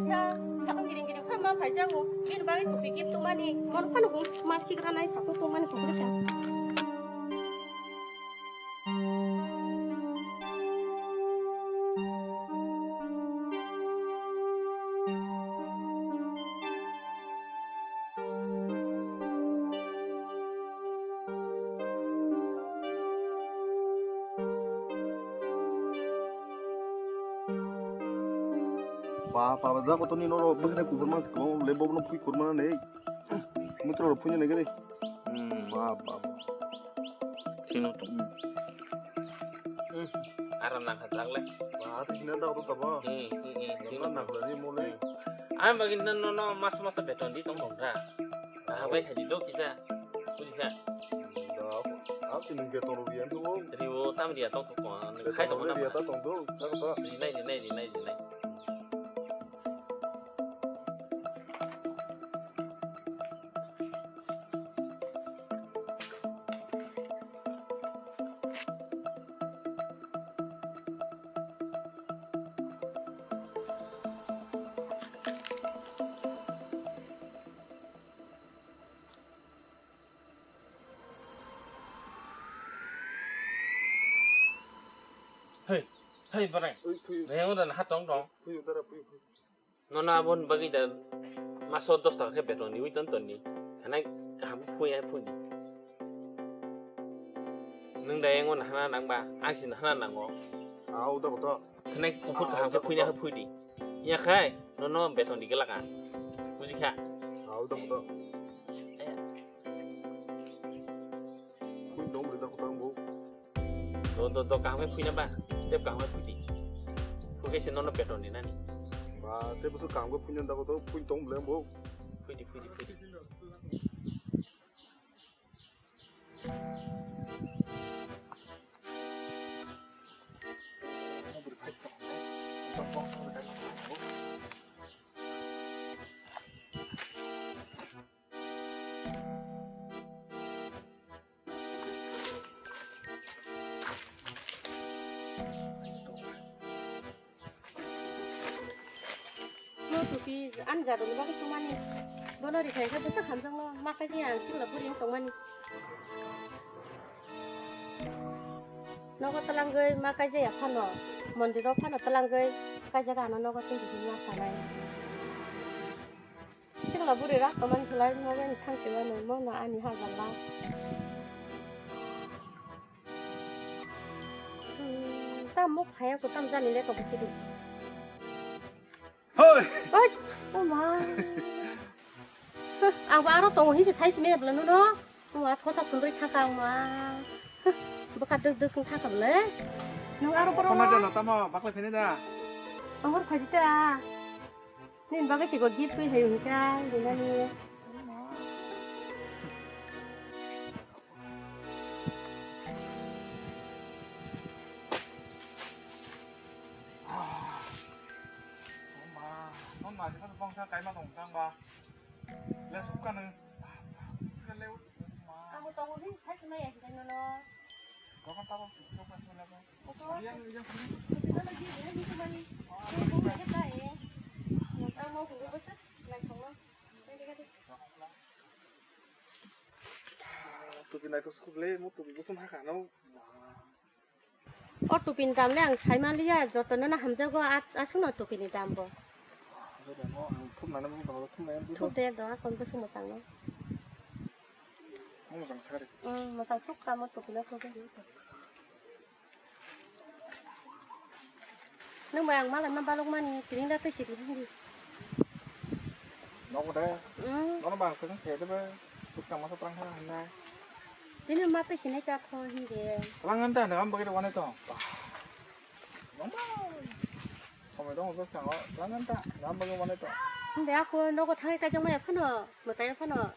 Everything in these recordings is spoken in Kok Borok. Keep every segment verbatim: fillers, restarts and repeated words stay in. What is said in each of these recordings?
Sa, sakung giring giring kha ma phaijago. Bini bagwi tupi gift tongmani. Mon phano hum mas kigra nai sakung tongmani kukurisa. Ba, ba, ba, da ko to ni noro bwkhani kubur mas ko le bobo no phui kurma nei. Mutro ro phunya nei gari. Hmm, ba, ba, ba. Sino to. Hmm. Aram na kha jagle. Ba, ti sina da ko to ba. Hmm, hmm, hmm. Sino na ko ni mo le. Ang bagin no, no, no, mas mas beton di tong bong da. Ah, bai hadi do kita. Buji kha. Da, ang sini beton ro bian tu. Riwo tam dia tong ko. Khai to na. Dia ta tong do. Ta ko ta. Rinai, rinai, rinai, rinai. Hei, hei, borai. Oi, phuyu. Reng udan ha tong tong. Phuyu, dara, phuyu, phuyu. Nono aboni bagwi da maso dos taka khe beton riwi ton ton ni. Khanai kaham phui ai phui di. Nwng da yango nahana nangba, ang si nahana nango. Au da koto. Khanai kuphur kaham khe phui na khe phui di. Ya khai, nono beton di gelaka. Buji kha. Au da koto. Phui dong bri da koto ang bo. Do, do, do, kaham khe phuina ba? Tep kaham khe phui di. Phui khe se nono beton di nani. Ba, tep busu kaham khe phuina da koto, phui tong bole bo. Phui di, phui di, phui di. No tupi ani jadoni bagwi tongmani. Bono rikha khe bwswk hamjakno ma kaisa ang sikla buri wng tongmani. Nogo twlangwi ma kaijaya phano, mondiro phano twlangwi kaijak ano nogo twi rihima sanai. Sikla bwrwi rak tongmani slai nogo ni thangsi mano, mono ani ha jalla. Hmm, tamo phaya ko tam jani le to bwsidi. Hoi! Oi! O ma! Ang bo aro tongo hinse sai simi ebla nuno. Ang bo thosa sundri thaka ang ma. Bwkha duk duk wng thaka bwle. Nwng aro borok. Koma jana tamo baklai phene da. Ang oro phaidi ta. Nini bagwi se go gift twi hai hwnka dinani. Amo tongo hin sai tuma ya hinai nono. Oto. Yang, yang. Kita lagi ya ni tumani. Tumani kita eh. Amo hulu bos lai tongo. Tupi naithok sukle, mo tupi bosom hakha no. O tupi ni dam le ang sai manliya, joto no hamjago, aswk no tupi ni dam bo. Thum de do, akon bosom mwchang no. Mo mwchang sari. Hmm, mwchang sukha mo tupi no thum de. Nwng bai ang malai ma balok mani, kiring da twi sidi hindi. Nogo de. Hmm. Nono bang sing se de be. Puska masa terang ha hinna. Dini ma twi sinai ka kho hindi. Lang anta na am bagir wane to. Mama. Kome dong puska ngo. Lang anta na am bagir wane to. Hindi ako nogo thangai kajang maya phano, mwtai phano.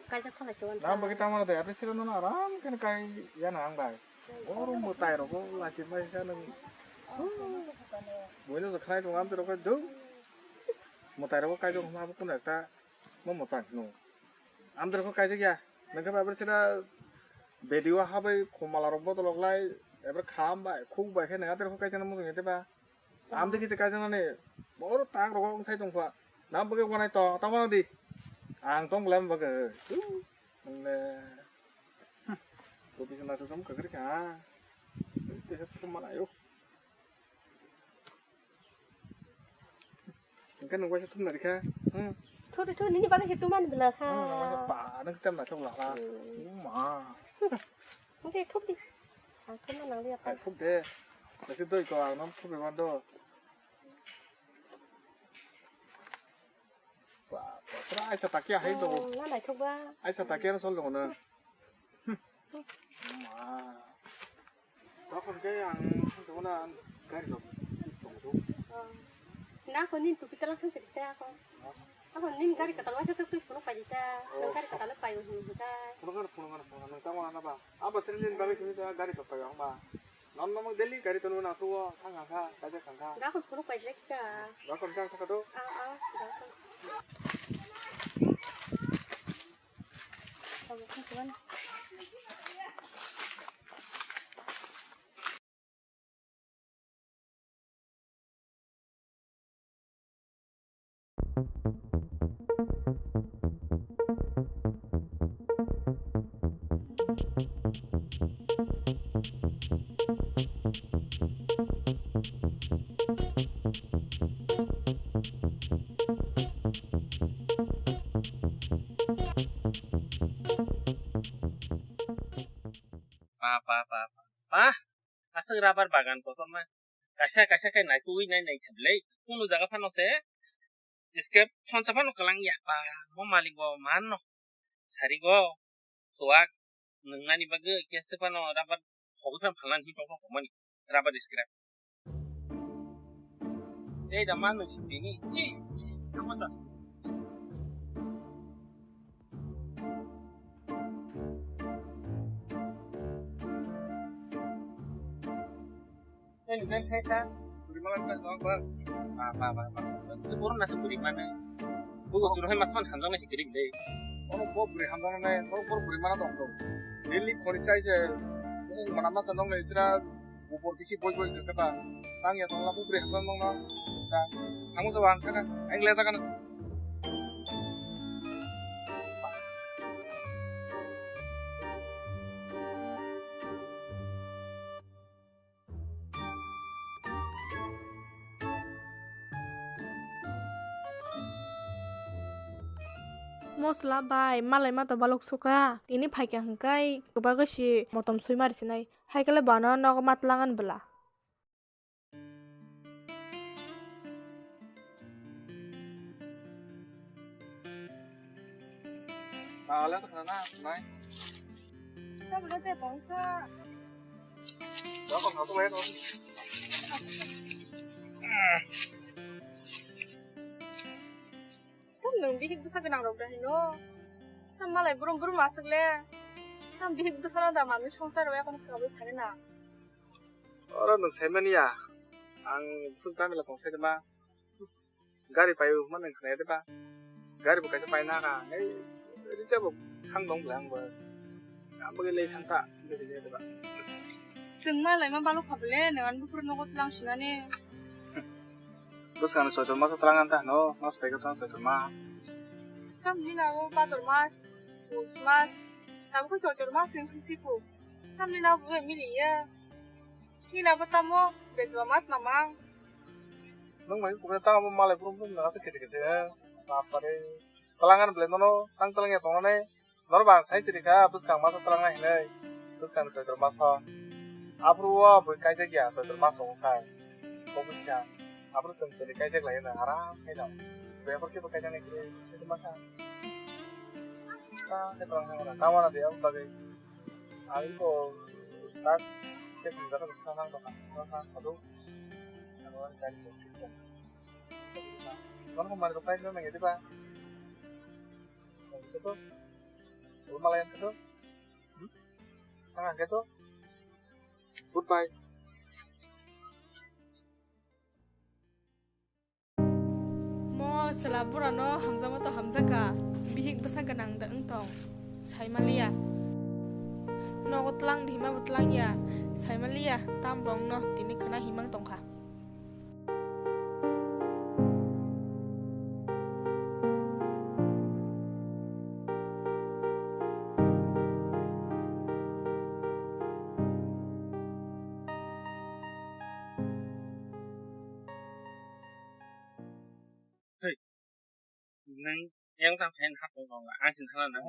Kajak khala se wan. Na bagwi tamo de, ate sira no aram khen kai ya na ang bai. Oro mwtai rogo lachi bai sa nang. Boino so khlai tong amte rok do. Mwtai rogo kai jong ma bu kun ekta mo mwchang no. Amte rok kai jak ya. Nang khe bai sira video ha bai khumala rok bodol lai ebar kham bai khuk bai khe nang ate rok kai jana mo ngi te ba. Amte kisa kai jana ne. Oro tak rogo sai tong kha. Na bagwi wanai to, ta wanadi. Ang tong bwlai bagwi. Nang le. Ko bisa na to sam kagri ka. Te sa to mana yo. Engka nang waisa thum na rikha. Hmm. Thuri thuri nini bagwi se tuman bela kha. Hmm, nang waisa pa, nang stem na chok la kha. Hmm. Ma. Engke thup di. Ang thum na nang liya pa. Ai, thup de. Nasi doi ko ang nam thup de wan do. Ba, ba, pura aisa takia hai do. Hmm, na naithok ba. Aisa takia no sol do na. Ma. Tokon ke ang tongna gari rok tong do. Na ko nin tu pitala sang sik ta ko. Ako nin gari katal wasa sik tu puno pai ta. Oh. Nang gari katal pai ho ta. Puno kan puno kan puno kan tamo na ba. Aba sini nin bagwi sini ta gari to pai ang ba. Non non daily gari to na tu thang kha kaja thang kha. Ga ko puno pai lek sa. Ga ko thang kha to. Ah ah. Ga ko. Pa, pa, pa, pa. Pa, aswk rubber bagan kotorma. Kaisa, kaisa khe naitugwi nai nai khe belai. Kunu jaga phano se, script phonsa phano kwlang ya. Pa, mo malik bo man no. Sari go, tuak, nwngnani bagwi khe se phano rubber khogwi phano phalnani hinwi tongkha komani. Rubber script. Ei da man nung sitini. Chi. Tamo ta. Ei, nang khai ta. Buri malan ka dong ba. Ba, ba, ba, ba. Tu borok nasa buri mana. Bu juro hai mas man hamjang nasi kirik dei. Ono bo buri hamjang nai, bo bo buri mana dong dong. Daily khori sai se. Mana masa dong nai sira. Bubur bisi boi boi khe ta. Tang ya tong la bubri hamjang nong na. Ta. Ang sa wang kha. Ang le sa kana. Mosla bai, malai ma to balok suka. Tini phaikha hwnkhe kwbagwi si motom sui mari sinai. Haikhe le bono nogo matlangan bwla. Tawle to khana nai. Tawle te bongsa. Tawle to khana nai. Tam nwng bihik bwsa gwnang rok da hino. Tam malai brum brum aswk le. Tam bihik bwsa no da manwi songsai rok yakung khwlaiwi thani na. Oro nwng saimani ya, ang bwswk jamila tong sai ma. Gari pai hwnma nwng khwnai de ba. Gari bo kaisa pai na ka, ei rija bo thang dong bwlai ang bo. Ang bo le thang ta, gari de ba. Chwng ma lai ma balok kha bele, nang ani buphuru nogo tlang sinani. Bwskang no Choitor maso tlang an ta no, mas pai ka tlang Choitor ma. Tam ni na o Bhadur mas, Pus mas, tabuk Choitor mas ni thang si pu. Tam ni na bo mili ya. Hina bo tamo bejwa mas namang. Nwng bai kubui tamo malai brum brum nang asa kisi kisi, eh. Bapare. Talangan bele nono tang talang ya tongnai. Nor bang sai siri kha bwskang masa talang nai hinai. Bwskang Choitor maso. Aphuru o bui kaijak ya Choitor maso khai. Ko bwskang. Aphuru chwng tini kaijak lai na aram khai na. Bui aphuru kebo kaijak nai kiri sai ma kha. Ta ke talang nai ora. Tamo na dia bagwi. Ang iko tak tek ni jaga jaga nang dong ka sa sa do. Ano kan kan ko. Kono ko mari ko kai nang ya diba. Ko to. Ko malai ko to. Hmm? Ang ke to. Goodbye. Mo chwla burano hamjakma to hamjakha, bihik bwsa gwnang da wng tong, saimaliya. Nogo tlang di hima bo tlang ya, saimaliya, tam bongno tini khwna himang tongkha. Nwng yang tang phen hapung tong ang sin thana nang.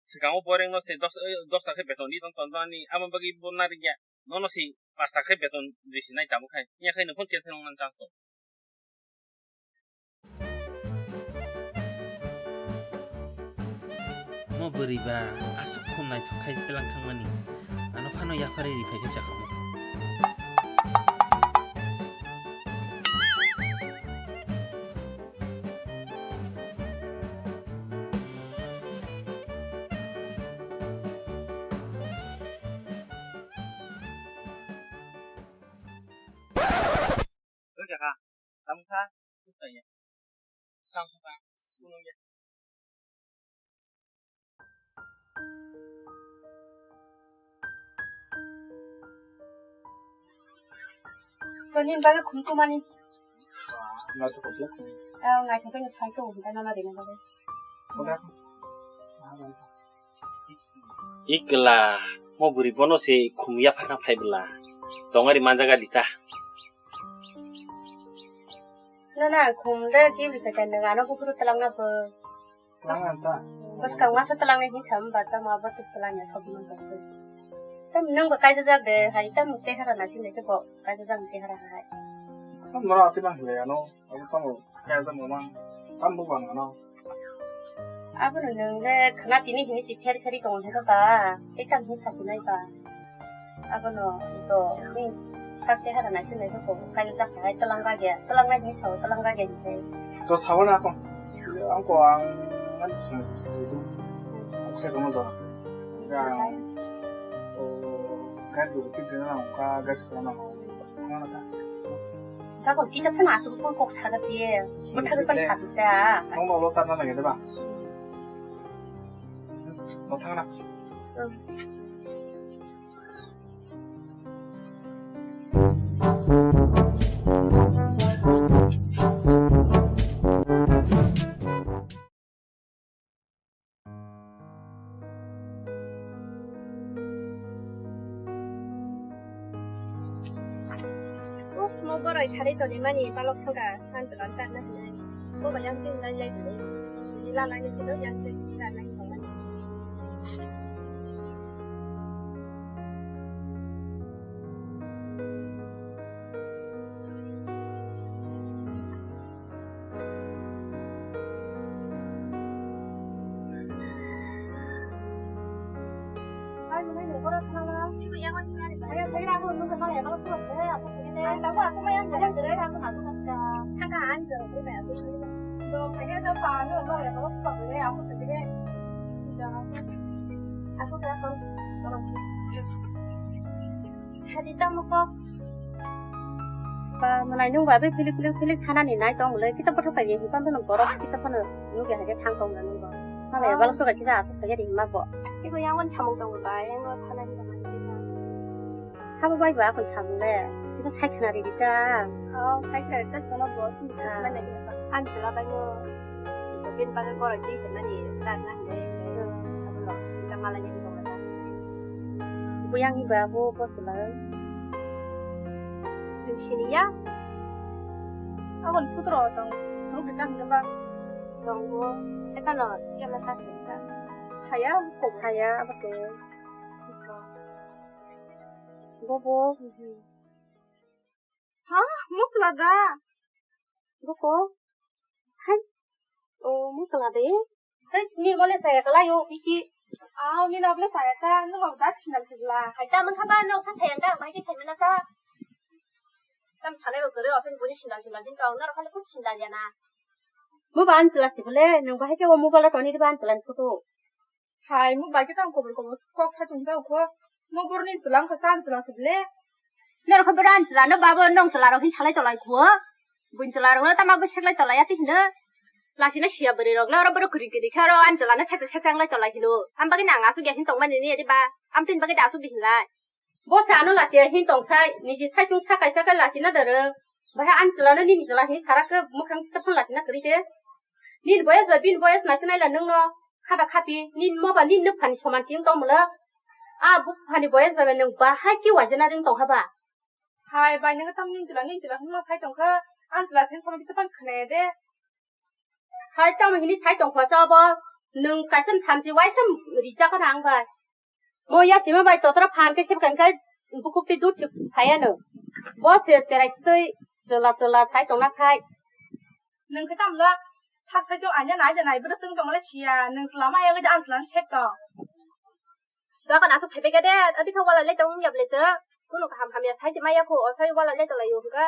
Swkango boreng no se dos, eh, dos ta khe beton di tong tong ani ama bagwi bo nari ya. Nono si pas ta khe beton risi nai tamo khai. Ya khai no phone tension nang chance to. Mo bwrwi ba aswk khum naithok khai tlang thangmani. Ano phano yaphari ri phai khe chakhamu. Oi kaka, tamo kha? Tamo kha? Toni bagwi khum tumani. Naithok khe. Ah, naithok khe sai to, hwnkhai nana rina bagwi. Ikla, mo bwrwi bono se khum yapharna phai bwla. Tongari manjaga dita. Nana khum le kibri kha nang ano buphuru talangna bo. Bwskang masa talangnai hinwi sa hwnba tamo abo tei talangya thok man tong khe. Tamo nwng bo kaisa jak de hai tamo chehara naising de khe bo kaisa jak chehara hai. Tamo norok atwi mang khlai ano abo tamo kaisa jak mang tamo bo bang ano. Abono nwng le khna tini hinwi si pher pheri tongo hwnkhe ba tei tamo hinwi sasinai ba. Abono to, hmm, sak chehara naising nai khe bo, kaisa jak hai twlang gagya, twlang nai hinwi sao, twlang gagya hinwi. To sabo na ako. Ang ko ang, ang sung sung sung itu. Ang saya sama jora. Yang, oh, kan dulu tu dia nak ka gas sama. Mana ta? Sako kisa phano asuk phano kok saga piye. Bwtharwi phano sabi ta. Ang mau lo sana lagi deh, Bang. Mau thang na. Hmm. Uf, mo boroi thari toni mani balok thangka, ang chwla charna hinai. Bo bai ang tini lai lai hinai. Ni la lai ni sido yang tini la lai ni tongmani. Sadi tamo kok. Ba, malai nung ba, be pilik, pilik, pilik thanani nai tong le, kisa pathak pai ye, hipan phano borok, kisa phano nugya hai khe thang tong na nung ba. Malai, ah, balok soka kisa asuk thai ri ma bo. Iko yang wan samung tong ba, yang wan thanani ba, kisa. Sabo bai ba, akon samung le, kisa sai khna ri di ta. Oh, sai khna ri ta, jono bo, sini, ah, sai khna ri ta. Ang chwla bai no, bin bagwi borok twi hwnmani, chak na hwnwi, hmm, abono kisa malai ni wngkha ta. Buyang hiba bo, bo chwla. Sini ya. Aboni putro tong, ruk di tang ba. Tongo, ekhano kemla ta sini ta. Saya, saya, abo to. Bo, bo. Ha? Musla da? Boko? Hai. O, musla de. Hai, ni mole saya kala yo, bisi. Aw, ni na bole saya ta, no ba da chinal chibla. Hai ta, mangkha ba, no sa saya ta, bai ke saya na ta. Tam sale ro kore, osen buni chinal chibla din ta, na ro khale kut chinal ya na. Mo ba an chila sibole, nang bai ke o mobile to ni ba an chila ni photo. Hai, mo bai khe tang kobor kobor kok sa chung jao kho. Mo borni chwla wngkha sa, ang chwla se ble. Norok khe bwrwi ang chwla no babo nong chwla rok hin salai tolai kho. Buini chwla rok no tama bo seklai tolai ya twi hino. Lasi no siya bwrwi rok le oro borok kwrwi kwrwi khe oro ang chwla no seksa seksa wnglai tolai hino. Am bagwi no ang aswk ya hin tong mani ni ya de ba. Am tini bagwi da aswk di hinlai. Bo se ano lasi ya hin tong sai, niji sai sung sa kaisa khe lasi na da rwng. Bahai ang chwla no nini chwla hin sara khe mwkhang kisa phano lasi na kwrwi khe. Nini boyes bai bini boyes naising naila nwngno khada khapi, nini mo ba nini nwphani soman si wng tong mwnlo. A buphani boyes bai bai nwng bahai khe uaijana ring tong kha ba? Hai bai, nwng tamo nini chwla, nini chwla hwnma sai tong kha, ang chwla se sama kisa phano khna ya de. Hai tamo hini sai tong khwasa bo. Nwng kaisa thamchi waisa rijak na ang bai. Mo ya sima bai totra phan khe sep kan kai bukhuk ti dur chuk phaya no. Bo se serai twi chwla chwla sai tong na khai. Nwng khe tamo la sak sai chuk anya nai da nai bwrwi chwng tong le sia. Nwng chwla ma ya da ang chwla sek tong. Dokan aswk phaibai kha de, adi kha wala le tong ya ble je. Kuno kaham hamya sai se maya kho, o sai wala le tong lai yo hwnkha.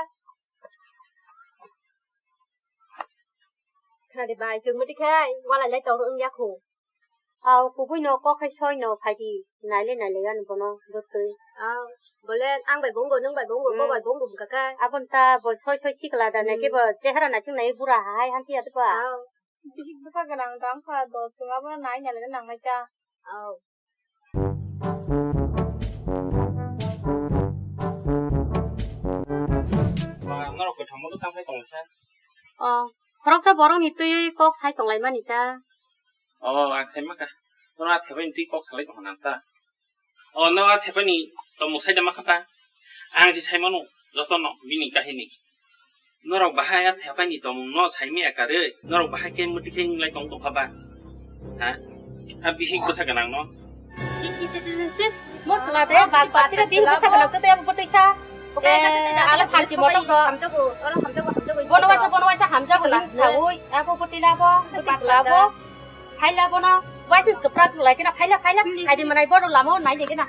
Khna de bai, chwng muti khai wala le tong wng ya kho. Au, kubui no kok khai soi no phai di, nai le nai le gan bono dotwi. Au, bole ang bai bongo, nwng bai bongo, bo Hmm. bai bongo hwnkha kha. Abon ta bo soi soi sikla da nai Hmm. khe bo chehara naising nai bura hai hamti ya de ba. Au. Bihik bwsa gwnang dam kha do, chwng abo nai nai le nang nai ta. Au. Norok kwthangma bwkang phai tongsa. O, khoroksa borokni twiwi kok sai tonglaimani ta. O, ang sai maka. Norok a thepaini twi kok salai tongkha nang ta. O, no a thepaini tongmung sai da makha ta. Ang se sai mano, jotono bini kahini. Norok bahai a thepaini tongmung no saimaya karwi, norok bahai khe mwtwi khe hinglai tong tongkha ba? Ha? A bihik bwsa gwnang no? Chi, chi, chi, chi, chi, chi. Mo chwla de, bak bak sira bihik bwsa gwnang tei abo bwtwi sa. Bukai Eh, sa tei ala phalchi motok do. Hamjago, oro hamjago, hamjago. Bono waisa, bono waisa hamjago Chwla. Nung saui, abo bwtwi labo, bwtwi bak chwla bak bo. Phaila bono, waisa suprak lai kena, phaila, phaila. Hmm. Haidi manai bodo lamo, nai de kena.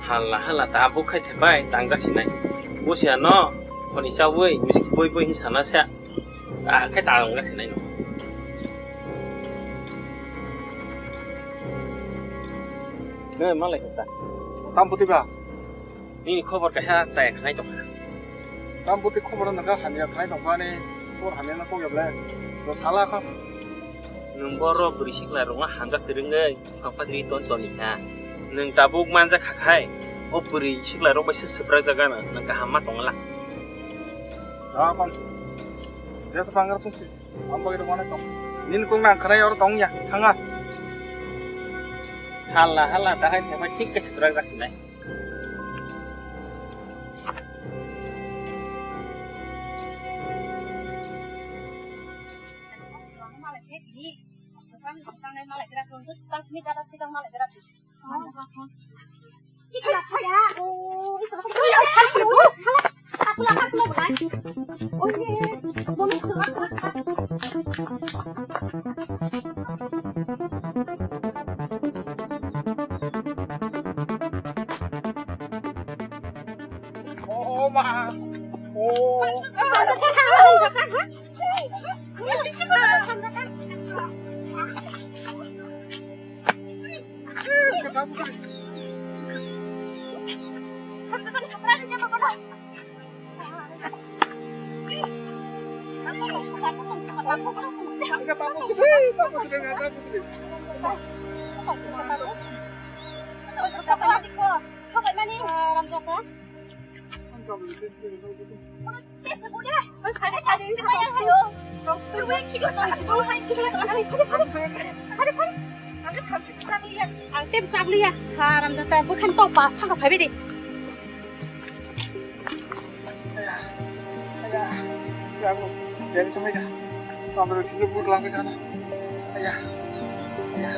Hala hala ta abo khai thepai tangjak sinai. Busia no khoni chawi miski boi boi hin sana sa. Ta khai tangjak sinai no. Ne malai kha ta. Tam puti ba. Nini khobor kaisa chaya khnai tongkha. Tam puti khobor no ga hamya khnai tongkha ni. Khobor hamya no kok ya ble. Bo sala kha. Nwng borok bwrwi sikla rokno hamjak kwrwngwi. Phang patri ton toni kha. Nwng tabuk manjak kha khai, o bwrwi sikla rok bai se swprak jaga no, nwng kaham ma tong la. Ah, kon. Jesa pangar tung sis, am bagwi rok wana tong. Nini kung nang kharai oro tong ya, thanga. Hala, hala, ta hai thema thik khe swprak jak nai. Oh, ma. Oh. Ang tep sak liya, haram jata, bwkhan to pa thang phaibai de. Aya, aya, aya, aya, chumai ka. Kamera sisi but lang ka na. Aya, aya, aya.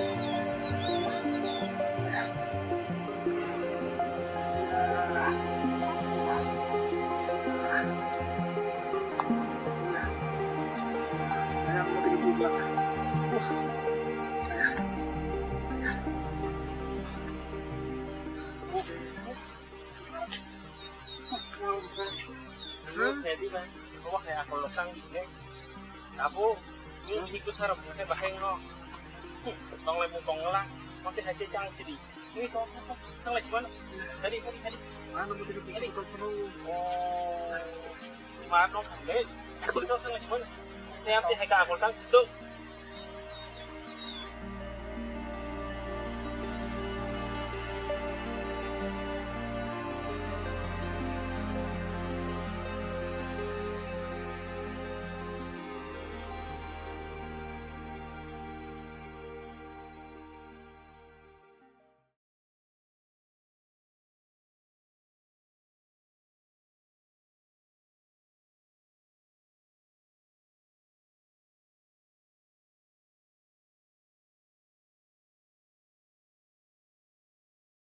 Abo, ni hiko sara bukai bahai no. Tonglai mu tongla, mate hai chang sidi. Ni to, to, to, tonglai chimano. Hari, hari, hari. Ano mo tiri pito to kono. Oh. Ma no khamle. To, tonglai chimano. Ni amte hai ka akol tang sidi.